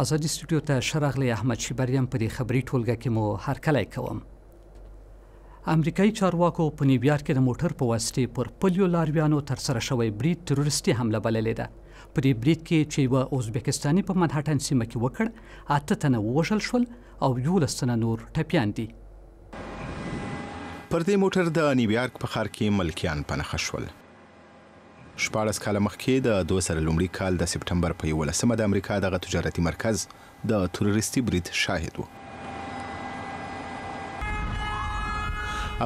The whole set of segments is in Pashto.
ازادي سټوډیو ته ښه راغلی. احمد شیبر یم، په دې خبري ټولګه کې مو هرکلی کوم. امریکایي چارواکو په نیویارک کې د موټر په واسطې پر پلیو لارویانو ترسره شوی برید تروریستي حمله بللې ده. په دې برید کې چې یوه ازبکستاني په منهټن سیمه کې وکړ، 8 تنه ووژل شول او 11 تنه نور ټپیان دي. پر دې موټر د نیویارک په ښار کې ملکیان په نښه شول. 16 کاله مخکې د 2000 لومړي کال د سپټمبر په 11مه د امریکا دغه تجارتي مرکز د تروریستي برید شاهد و.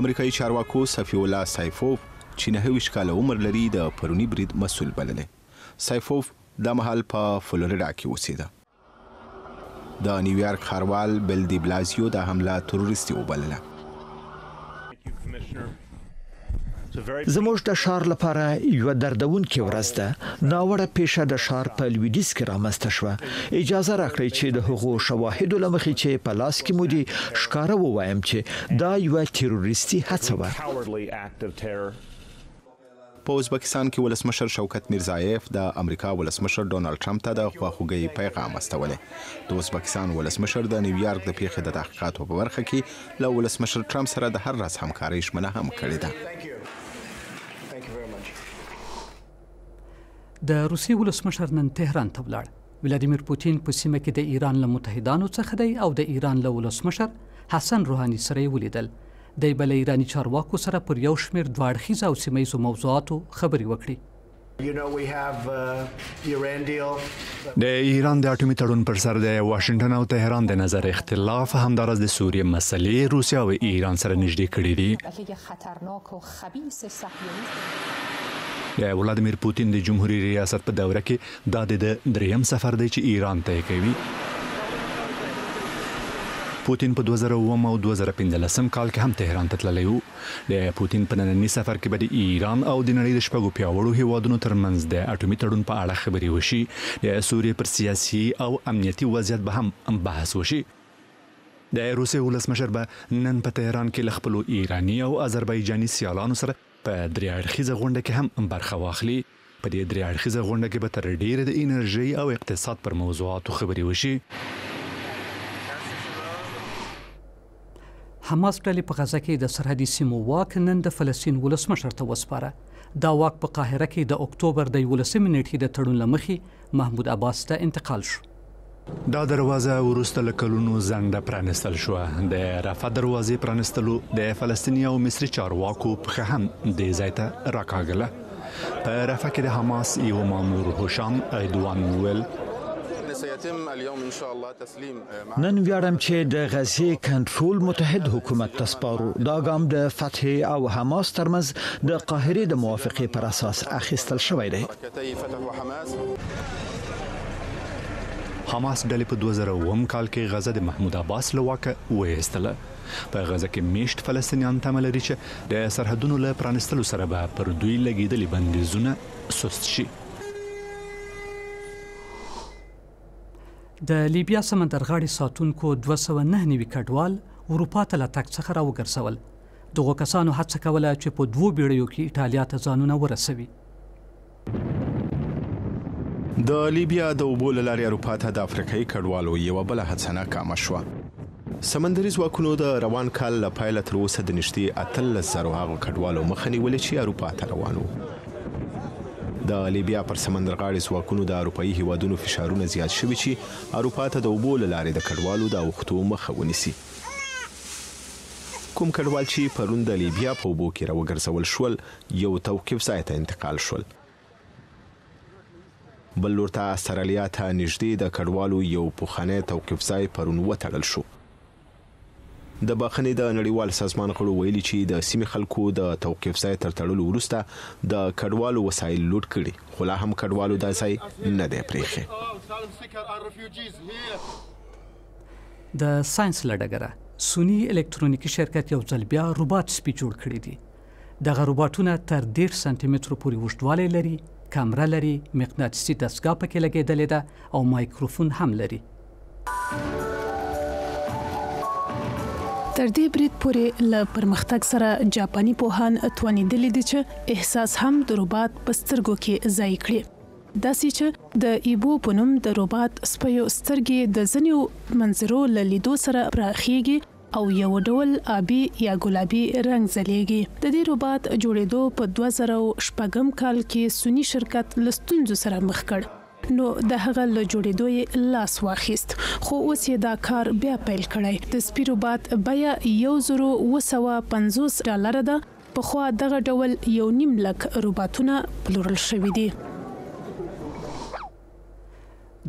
امریکایي چارواکو صفي الله سایفوف چې 29 کاله عمر لري د پروني برید مسؤل بللی. سایفوف دا مهال په فلوریډا کې اوسېده. د نیویارک ښاروال بل دی بلازیو دا حمله تروریستي وبلله. زموږ د ښار لپاره یوه دردونکې ورځ ده. ناوړه پیښه د ښار په لویدیځ کې رامنځته شوه. اجازه راکړئ چې د هغو شواهدو له مخې چې په لاس کې مو دي ښکاره ووایم چې دا یوه تروریستي هڅه وه. په ازبکستان کې ولسمشر شوکت میرزایف د امریکا ولسمشر ډونالد ټرمپ ته د خواخوږۍ پیغام استولی. د ازبکستان ولسمشر د نیویارک د پیښې د تحقیقاتو په برخه کې له ولسمشر ټرمپ سره د هر راز همکارۍ ژمنه هم کړې ده. د روسیې ولسمشر نن تهران ته ولاړ. ولادیمیر پوتین په سیمه کې د ایران له متحدانو څخه دی او د ایران له ولسمشر حسن روحاني سره یې ولیدل. دی به له ایراني چارواکو سره پر یو شمېر دوه اړخیزه او سیمه ییزو موضوعاتو خبرې وکړي. د ایران د اټومي تړون پر سر د واشنګټن او تهران د نظر اختلاف همداراز د سوریې مسلې روسیه او ایران سره نږدې کړې دي. د ولادیمیر پوتین د جمهوري ریاست په دوره کې دا د ده دریم سفر دی چې ایران ته یې کوي. پوتین په 2007 او 2015 کال کې هم تهران ته تللی و. د پوتین په ننني سفر کې به د ایران او د نړۍ د 6 پیاوړو هیوادونو ترمنځ د اټومي تړون په اړه خبرې وشي. د سوریې پر سیاسي او امنیتي وضعیت به هم بحث وشي. د روسیې ولسمشر به نن په تهران کې له خپلو ایراني او آذربایجاني سیالانو سره په درې اړخیزه غونډه کې هم برخه واخلي. په دې درې اړخیزه غونډه کې به تر ډېره د انرژۍ او اقتصاد پر موضوعاتو خبرې وشي. حماس ډلې په غزه کې د سرحدي سیمو واک نن د فلسطین ولسمشر ته وسپاره. دا واک په قاهره کې د اکتوبر د 11مې نېټې د تړون له مخې محمود عباس ته انتقال شو. دا دروازه وروسته له کلونو ځنډه پرانیستل شوه. د رفح دروازې پرانیستلو د فلسطیني او مصري چارواکو پښه هم دې ځای ته راکاږله. په رفح کې د حماس یو مامور هشام عدوان وویل: نن ویاړم چې د غزې کنټرول متحد حکومت ته سپارو. دا ګام د فتح او حماس ترمنځ د قاهرې د موافقې پر اساس اخیستل شوی دی. حماس ډلې په 2007 کال کې غزه د محمود عباس له واکه وایستله. په غزه کې میشت فلسطینیان تمه لري چې د سرحدونو له پرانیستلو سره به پر دوی لګېدلي بندیزونه سست شي. د لیبیا سمندرغاړې ساتونکو 299 کډوال اروپا ته له تګ څخه راوګرځول. دغو کسانو هڅه کوله چې په 2 بیړیو کې ایټالیا ته ځانونه ورسوي. د لیبیا د اوبو له لارې اروپا ته د افریقایي کډوالو یوه بله هڅه ناکامه شوه. سمندري ځواکونو د روان کال له پیله تر اوسه د نږدې 18,000 هغو کډوالو مخه نیولې چې اروپا ته روان وو. د لیبیا پر سمندرغاړې ځواکونو د اروپایي هیوادونو فشارونه زیات شوي چې اروپا ته د اوبو له لارې د کډوالو د اوښتو مخه ونیسي. کوم کډوال چې پرون د لیبیا په اوبو کې راوګرځول شول یو توقیف ځای ته انتقال شول. بل لور ته استرالیا ته نږدې د کډوالو یو پخوانی توقیف ځای پرون وتړل شو. د بخښنې د نړیوال سازمان غړو ویلي چې د سیمې خلکو د توقیف ځای تر تړلو وروسته د کډوالو وسایل لوټ کړي، خو لا هم کډوالو دا ځای نه دی پرېښی. د ساینس له ډګره سوني الکترونیکي شرکت یو ځل بیا روباټ سپي جوړ کړي دي. دغه روباټونه تر 30 سانتي مترو پورې اوږدوالی لري، کمره لري، مقناطیسي دستګاه پکې لګېدلې ده او مایکروفون هم لري. تر دې برید پورې له پرمختګ سره جاپاني پوهان توانېدلي دي چې احساس هم د روبات په سترګو کې ځای کړي. داسې چې د ایبو په نوم د روبات سپیو سترګې د ځینو منظرو له لیدو سره پراخیږي او یو ډول آبي یا ګلابي رنګ ځلیږي. د دې روبات جوړیدو په 2006 کال کې سوني شرکت له ستونزو سره مخ کړ، نو د هغه له جوړیدو یې لاس واخیست، خو اوس یې دا کار بیا پیل کړی. د سپي روبات بیه 1750 ډالره ده، پخوا دغه ډول یو نیم لک روباتونه پلورل شوي دي.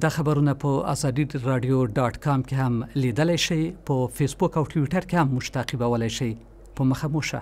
دا خبرونه په ازادي راډیو ډاټ کام کې هم لیدلی شئ، په فیسبوک او ټویټر کې هم موږ تعقیبولی شئ. په مخه مو ښه.